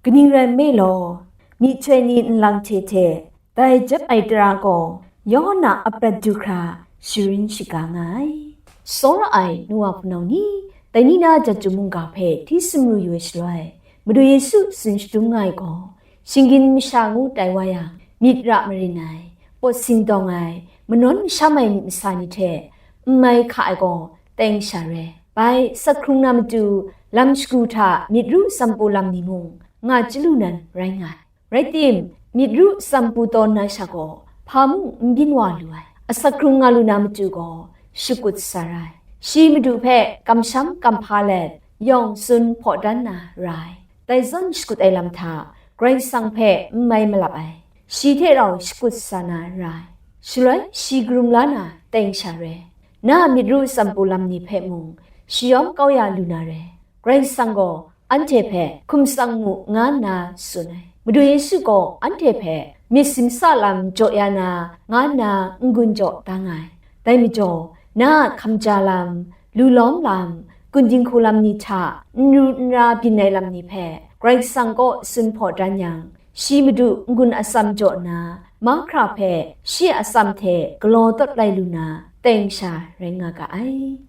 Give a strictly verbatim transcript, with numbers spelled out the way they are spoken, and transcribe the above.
Kaning rai nme law, myihtoi ni nlang hte hte dai jep ai tara gaw Yawhan a a prat du hkra sharin shaga nga ai. Tsawra ai nu wa hpunau ni, dai ni na jat chyum mungga hpe hti sumru yu ai shaloi, Madu Yesu tsun shadum nga ai gaw, shinggyim masha ngu tai wa yang, myit ra marin ai, pawt sindawng ai, manawn masham ai myit masa ni hte n mai hka ai gaw teng sha re. Bai, asak hkrung na matu, lam shagu hta myit ru tsampu lam ni mung nga chyalu nan rai nga ai. Rai tim, myit ru tsampu tawn na sha gaw, hpa mung n byin wa lu ai. Asak hkrung nga lu na matu gaw, shakut sa ra ai. Shi Madu hpe kamsham kamhpa let, yawng tsun hpaw dan na ra ai. Dai zawn shakut ai lam hta, Karai Kasang hpe n mai malap ai. Shi hte rau shakut sa na ra ai. Shaloi shi karum la na teng sha re. Na a myit ru tsampu lam ni hpe mung, shayawm kau ya lu na re. Karai Kasang gaw anhte hpe hkum tsang mu nga nna tsun ai. Madu Yesu gaw anhte hpe myit simsa lam jaw ya na nga nna n-gun jaw da nga ai. Dai majaw, na a hkamja lam, lu lawm lam, gun dinghku lam ni hta n ru n ra byin ai lam ni hpe Karai Kasang kaw tsun hpaw dan yang, shi Madu n-gun atsam jaw nna, mahkra hpe shi a atsam hte galaw tawt lai lu na, teng sha rai nga ga ai.